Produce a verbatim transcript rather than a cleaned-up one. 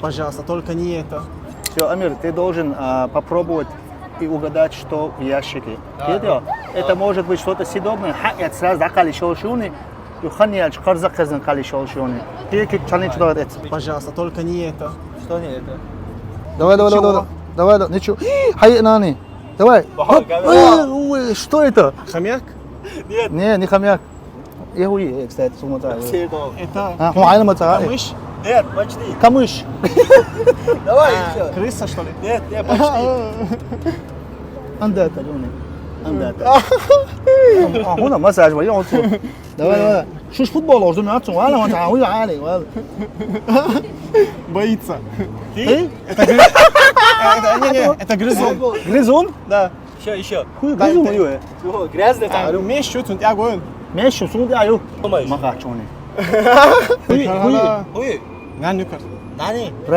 Пожалуйста, только не это. Все, Амир, ты должен а, попробовать и угадать, что в ящике. Видел? Это может быть что-то съедобное. Ха, это сразу закали шолшуни. Юхани ач карза казан кали шолшуни. Кики чални чудо это. Пожалуйста, только не это. Что не это? Давай, давай, давай, давай. Давай, давай. Ничего. Хай, нани. Давай. Хоп. Ой, ой, что это? Хомяк? Не, не хомяк. Я хуй, кстати, сумата. Это А, хуй, ай, мата. камыш? Нет, почти. Камыш. Давай еще. Крыса, что ли? Нет, нет, почти. Анда это, Лёня. Анда это. А, хуна массаж, я вот. Давай, давай. Шуш футбол, ордун ацу, вала, вала, вала, вала. Боится. Ты? Это, не, не, это грызун. Грызун? Да. Еще, еще. Хуй, грызун, хуй. Чего? Грязный А, там. Меш, что тут? Я говорю. Меш, суму я ю. Думаешь? Маха, чони. Хуй, хуй. Ой, Нанюкар. Дани.